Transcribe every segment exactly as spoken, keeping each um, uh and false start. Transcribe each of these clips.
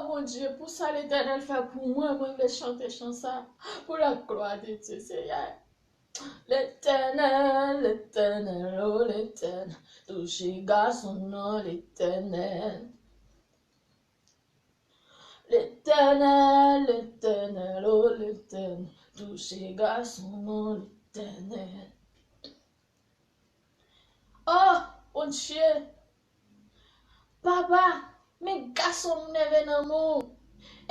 Bondye, pou sa Letènèl fè pou mwen, mwen vle chante chan sa pou la glwa de Dye, Seyè. Letènèl, Letènèl, o Letènèl, touche gason nan, Letènèl. Letènèl, Letènèl, o Letènèl, touche gason nan, Letènèl. Oh, Bondye! Papa, men gason m leve nan mou.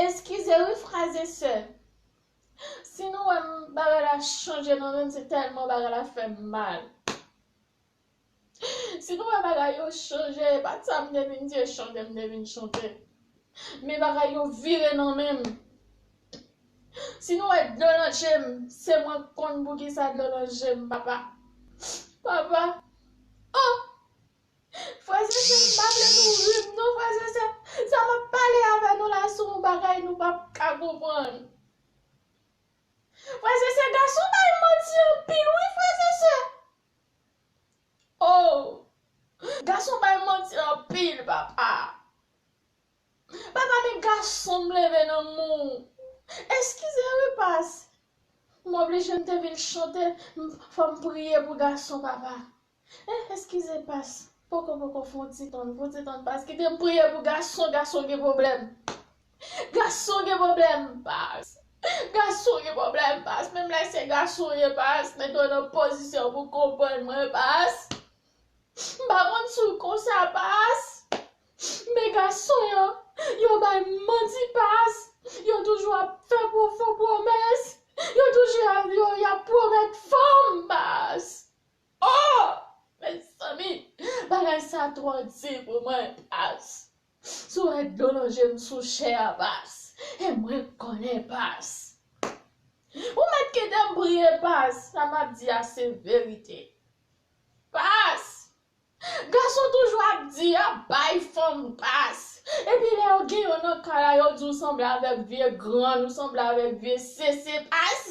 Eskize wi, frè e sè. Si nou wè m bagay la chanje nan men m, se tèlman bagay la fè m mal. Si nou wè bagay yo chanje, e pa t sa m te vin di, e chante m te vin chante. Men bagay yo vire nan men m. Si nou wè dlo nan je m, se mwen k konn poukisa dlo nan je m, papa. Papa. Oh! Frè e sè, m pa vle nou ri m non, frè e sè. Sa m ap pale avè nou la, se yon bagay nou p ap ka konprann. Frè e sè, gason bay manti anpil wi, frè e sè. Oh! Gason bay manti anpil, papa. Papa, men gason m leve nan mou. Eskize wi, pas. M oblije, m te vin chante, m, fò m priye pou gason, papa. Eh, eskize, pas. Poko, poko, fè yon ti tann, fè yon ti tann, pas. Kite m priye pou gason, gason gen pwoblèm. Gason gen pwoblèm, pas. Gason gen pwoblèm, pas. Menm lè se gason ye, pas. Mete w nan pozisyon pou konprann mwen, pas. M pa konn si w konsa, pas. Men gason yo, yo bay manti, pas. Yo toujou ap fè pwo-, fo pwomès. Yo toujou ap, yo, y ap pwomèt fanm, pas. Oh! Mezanmi, bagay sa twò di pou mwen, pas. Si w wè dlo nan je m, sou chè a, pas. E mwen konnen, pas. Ou mèt kite m priye, pas. Sa m ap di a se verite. Pas. Gason toujou ap di, ap bay fanm, pas. Epi lè yo gen yo nan kay la, yo di w sanble avèk vye grann, ou sanble avèk vye sese, pas.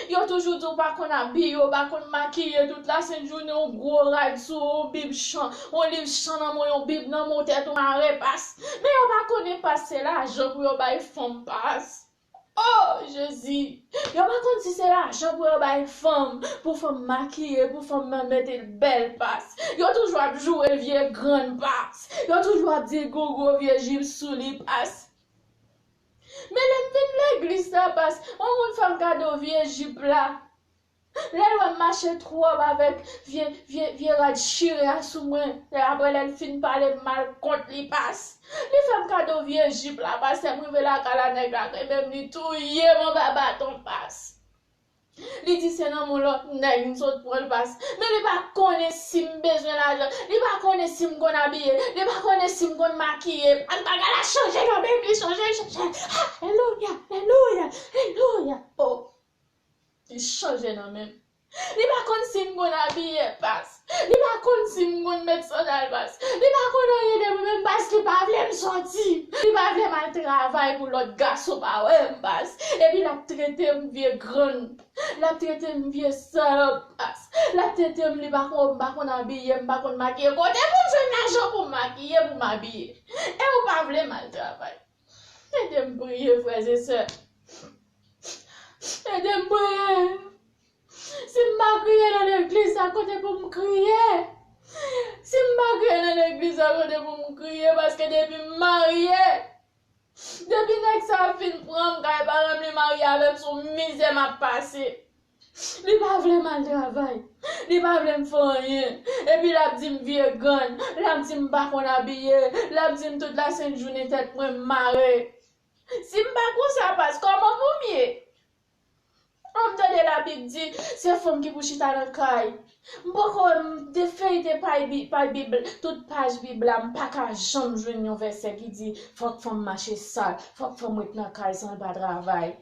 Yo toujou di w pa konn abiye, w pa konn makiye, tout lasent jounen yon gwo rad sou ou, yon bib chan, yon liv chan nan men w, yon bib nan men w, tèt ou mare, pas. Men yo pa konnen, pas, se lajan pou yo bay fanm, pas. Oh, Jezi! Yo pa konn si se lajan pou yo bay fanm, pou fanm makiye, pou fanm nan mete l bèl, pas. Yo toujou ap joure vye grann, pas. Yo toujou ap di l gon gwo vye jip sou li, pas. Men lè m vin legliz la, pas, yon moun fè m kado vye jip la. Lè l wè m mache twòp avèk vye, vye, vye rad chire a sou mwen, lè apre lè l fin pale m mal kont li, pas. Li fè m kado vye jip la, pas, lè m rive lakay la, nèg la kenbe m, li touye m anba baton, pas. Li di se nan men lòt nèg m sot pran l, pas. Men li pa konnen si m bezwen lajan. Li pa konnen si m konn abiye. Li pa konnen si m konn makiye. An, bagay la chanje kanmenm, li chanje, li chanje. Alelouya, alelouya, alelouya. Oh, li chanje nan men m. Li pa konn si m konn abiye, pas. Li pa konn si m konn met sandal, pas. Li pa konn anyen de mwen menm, pas, li pa vle m soti. Li pa vle m al travay pou lòt gason pa wè m, pas. Epi l ap trete m vye grann. L ap trete m vye salòp, pas. L ap trete m, li pa konn, m pa konn abiye, m pa konn makiye. Kote pou m jwenn lajan pou m makiye, pou m abiye? E ou pa vle m al travay? Ede m priye, frè e sè. Ede m priye. Si m pa kriye nan legliz sa, kote pou m kriye? Si m pa kriye nan legliz sa, kote pou m kriye? Paske depi m marye, depi nèg sa a fin pran m kay paran m, li marye avè m, se yon mizè m ap pase. Li pa vle m al travay. Li pa vle m fè anyen. Epi l ap di m vye grann. L ap di m pa konn abiye. L ap di m tout lasent jounen tèt mwen mare. Si m pa konsa, pas, kòman pou m ye? An, m tande Labib di, se fanm ki pou chita nan kay. M poko, m defeyte pay Bi-, pay Bib, tout paj Bib la, m pa ka janm jwenn yon vèsè ki di, fòk fanm mache sal, fòk fanm ret nan kay san l pa travay.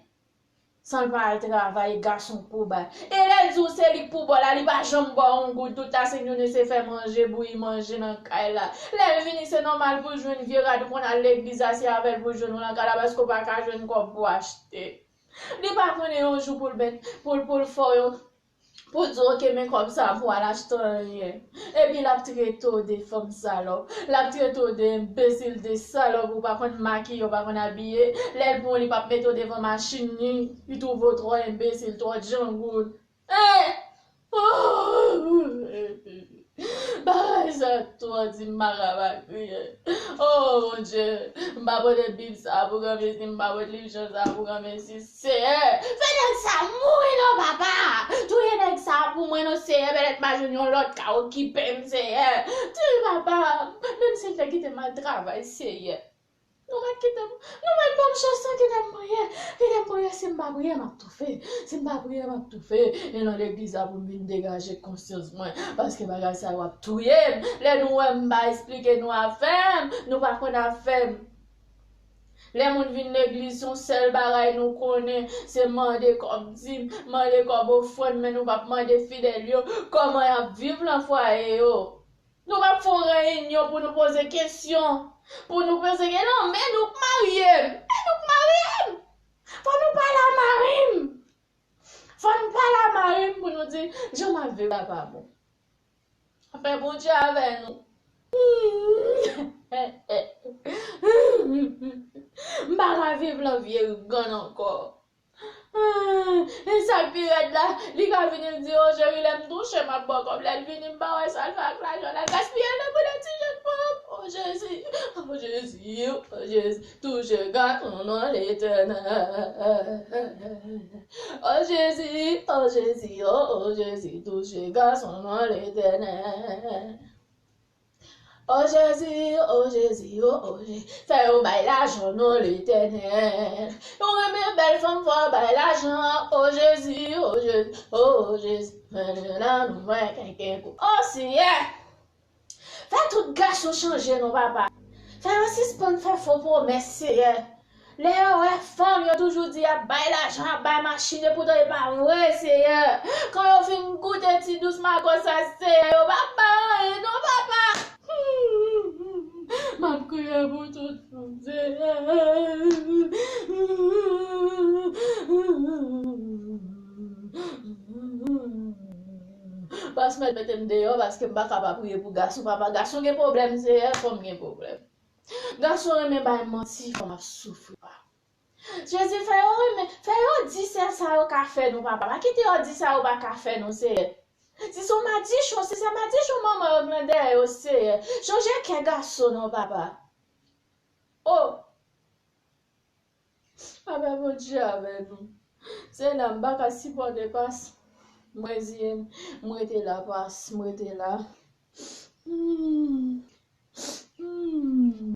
San l pa al travay, e gason k pou bay. E lè l di w se li k pou ba w la, li pa janm ba w yon goud, tout lasent jounen se fè manje, bouyi manje nan kay la. Lè l vini, se nòmal pou l jwenn vye rad, ou konn al legliz la, se avè l pou l jwenn ou nan kay la, paske w pa ka jwenn kòb pou achte. Li pa konnen yon jou pou l met, pou l, pou l fè w yon, Pou di, oke, men kòb sa pou al achte anyen. Epi l ap trete w de fanm salòp. L ap trete w de enbesil, de salòp, ou pa konn makiye, ou pa konn abiye. Lè l pran w, li p ap mete w devan machin li. Li twouve w twò enbesil, twò djangoun. Hein? Bagay sa twò di m makab ak kriye. Oh, Bondye, m pa pote Bib sa pou granmesi, m pa pote liv chan sa pou granmesi. Seyè, fè nèg sa mouri non, papa! Touye nèg sa pou mwen non, Seyè, pètèt m a jwenn yon lòt ka okipe m, Seyè. Touye papa, menm si l te kite m al travay, Seyè. Nou mèt kite m, nou mèt ban m chans lan, kite m priye, kite m priye, si m pa priye, m ap toufe, si m pa priye, m ap toufe. E nan legliz la pou m vin degaje konsyans mwen, paske bagay sa yo ap touye m. Lè nou wè m pa esplike nou afè m, nou pa konn afè m. Lè moun vin legliz, se yon sèl bagay nou konnen, se mande kòb dim, mande kòb ofrann, men nou p ap mande fidèl yo kòman y ap viv nan fwaye yo. Nou p ap fè yon reyinyon pou nou poze kesyon, pou nou poze ke non, men nou k marye m, men nou k marye m. Fò nou pale a mari m. Fò nou pale a mari m pou nou di, jan m ap viv la pa bon. Fè Bondye avè nou. M pa ka viv lan vye gann ankò. E sa k pi rèd la, li ka vini l di, o cheri, lè m touche m ap ba w kòb, lè l vini m pa wè sa l fè ak lajan l, l al gaspiye l nan boule ti jèn fanm. O Jezi, o Jezi, o Jezi, touche gason nan Letènèl. O Jezi, o Jezi, o, o Jezi, touche gason nan Letènèl. O Jezi, o Jezi, o, o Jezi, fè yo bay lajan non Letènèl. Ou renmen bèl fanm, fò w bay lajan. O Jezi, o Jezi, o, o Jezi, mennen nan nou mwen kenken kou. O Seyè, fè tout gason chanje non, papa. Fè yo sispann fè fo pwomès, Seyè. Lè yo wè fanm, yo toujou di y ap bay lajan, y ap bay machin, epoutan e pa vre, Seyè. Kan yo fin goute ti dous makòs sa, Seyè, yo pa bay anyen non, papa. M ap kriye pou tout fanm, Seyè. Pas mèt mete m deyò, paske m pa ka pa priye pou gason, papa. Gason gen pwoblèm, Seyè, fanm gen pwoblèm. Gason renmen bay manti, fanm ap soufri, papa. Jezi, fè yo renmen, fè yo di sèl sa yo ka fè nou, papa. Pa kite yo di sa yo pa ka fè nou, Seyè. Si se yon madichon, si se madichon manman yo k nan dèyè yo, Seyè. Chanje kè gason non, papa. O! Papa Bondye avè nou. Se la m pa ka sipòte pas. M reziye m, m rete la, pas, m rete la. Hmm. Hmm.